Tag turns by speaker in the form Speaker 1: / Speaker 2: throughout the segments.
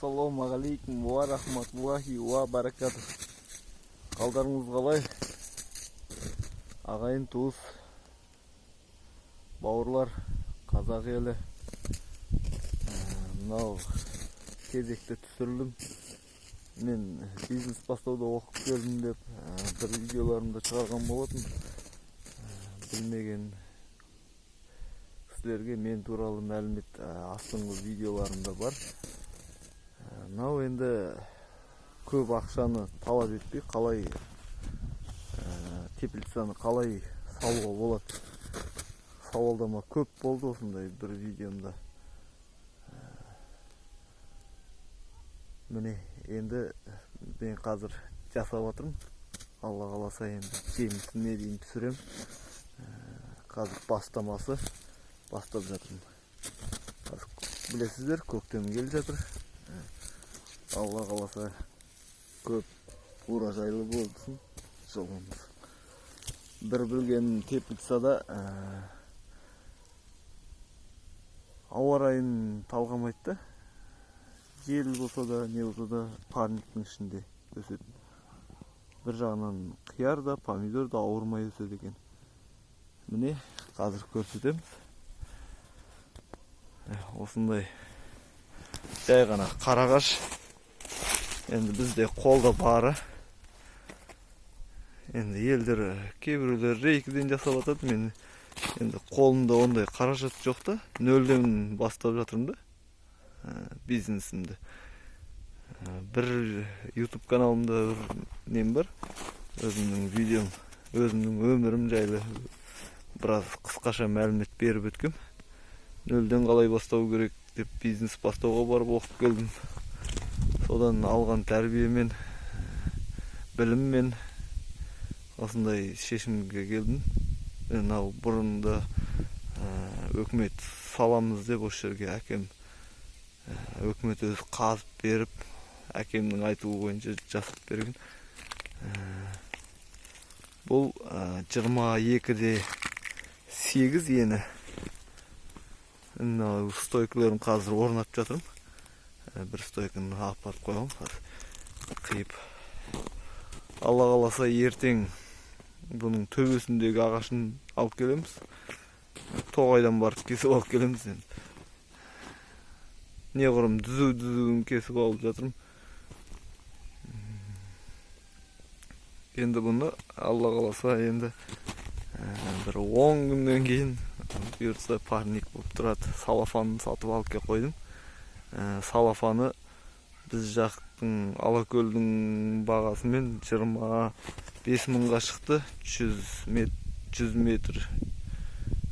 Speaker 1: Ассалаумағалейкум уа рахматуллахи уа баракатух. Қалдарыңыз қалай? Ағайын, туыс, бауырлар, қазақ елі. Мынау кезекті түсірілім. Мен бизнес бастауды оқып келдім деп бір видеоларымда шығарған болатын. Білмеген кісілерге мен туралы мәлімет астыңғы видеоларымда бар. Мынау енді көп ақшаны талап етпей қалай теплицаны қалай салуға болады, сауалдама көп болды осындай бір видеомда. Міне, енді мен қазір жасап жатырмын. Алла қаласа, енді жемісіне дейін түсірем. Қазір бастамасы бастап жатырмын. Қазір, білесіздер, көктем келе жатыр. Алла қаласа, көп урожайлы болсын жылымыз. Бір білгенім, теплицада ауа райын талғамайды да, жел болса да, не болса да, парниктің ішінде өседі. Бір жағынан қияр да, помидор да ауырмай өседі екен. Міне, қазір көрсетеміз. Осындай жай ғана қарағаш, енді бізде қолда бары. Енді елдер, кейбіреулер рейкіден жасап жатады. Мен енді қолымда ондай қаражат жоқ та, нөлден бастап жатырмын да бизнесімді. Бір YouTube каналымда бір нем бар, өзімнің видеом, өзімнің өмірім жайлы біраз қысқаша мәлімет беріп өткем. Нөлден қалай бастау керек деп бизнес бастауға барып оқып келдім. Содан алған тәрбиемен, біліммен осындай шешімге келдім. Мынау бұрында өкімет саламыз деп, осы жерге әкем, өкімет өзі қазып беріп, әкемнің айтуы бойынша жасап берген. Бұл 22 де 8 ені. Мынау стойкаларын қазір орнатып жатырмын. Бір стойканы апарып қойғанмын, қазір қиып. Алла қаласа, ертең бұның төбесіндегі ағашын алып келеміз, тоғайдан барып кесіп алып келеміз. Енді неғұрым түзу түзуін кесіп алып жатырмын. Енді бұны, Алла қаласа, енді бір 10 күннен кейін, бұйыртса, парник болып тұрады. Салафанын сатып алып келіп қойдым. Салафаны біз жақтың, Алакөлдің бағасымен 25 мыңға шықты. 100 метр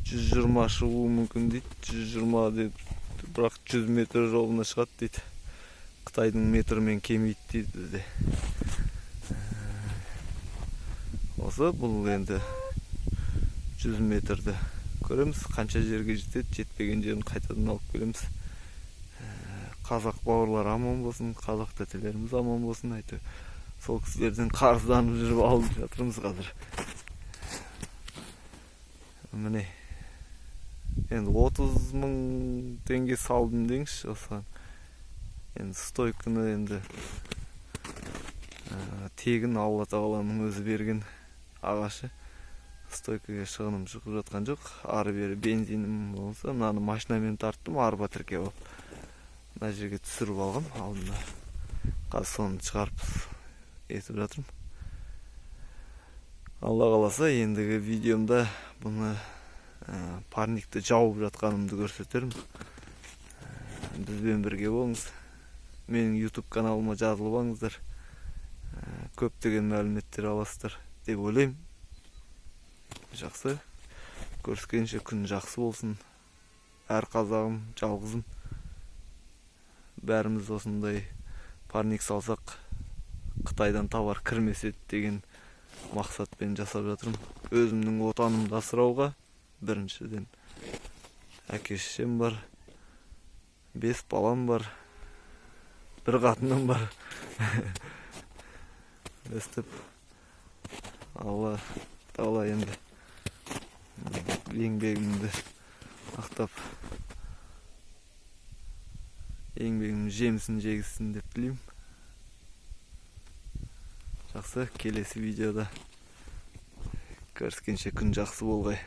Speaker 1: 120 шығуы мүмкін дейді, 120 деп, бірақ 100 метр жолына шығады дейді. Қытайдың метрімен келмейді дейді бізде. Осы бұл енді 100 метрді көреміз, қанша жерге жетеді. Жетпеген жерін қайтадан алып келеміз. Қазақ бауырлар аман болсын, қазақ тәтелеріміз аман болсын. Әйтеуір сол кісілерден қарызданып жүріп алып жатырмыз қазір. Міне, енді 30 мың теңге салдым деңізші осыған. Енді стойканы енді тегін, Алла тағаланың өзі берген ағашы. Стойкаға шығыным шығып жатқан жоқ, ары бері бензинім болса. Мынаны машинамен тарттым, арба тіркеп алып, мына жерге түсіріп алғам алдында. Қазір соны шығарып етіп жатырмын. Алла қаласа, ендігі видеомда бұны, парникті жауып жатқанымды көрсетермін. Бізбен бірге болыңыз, менің YouTube каналыма жазылып алыңыздар. Көптеген мәліметтер аласыздар деп ойлаймын. Жақсы, көріскенше. Күн жақсы болсын, әр қазағым, жалғызым. Бәріміз осындай парник салсақ, Қытайдан товар кірмес еді деген мақсатпен жасап жатырмын. Өзімнің отанымды асырауға. Біріншіден, әке шешем бар, бес балам бар, бір қатыным бар. Өстіп Алла тағала енді еңбегімді ақтап. Еңбегімнің жемісін жегізсін деп тілеймін. Жақсы, келесі видеода көріскенше, күн жақсы болғай.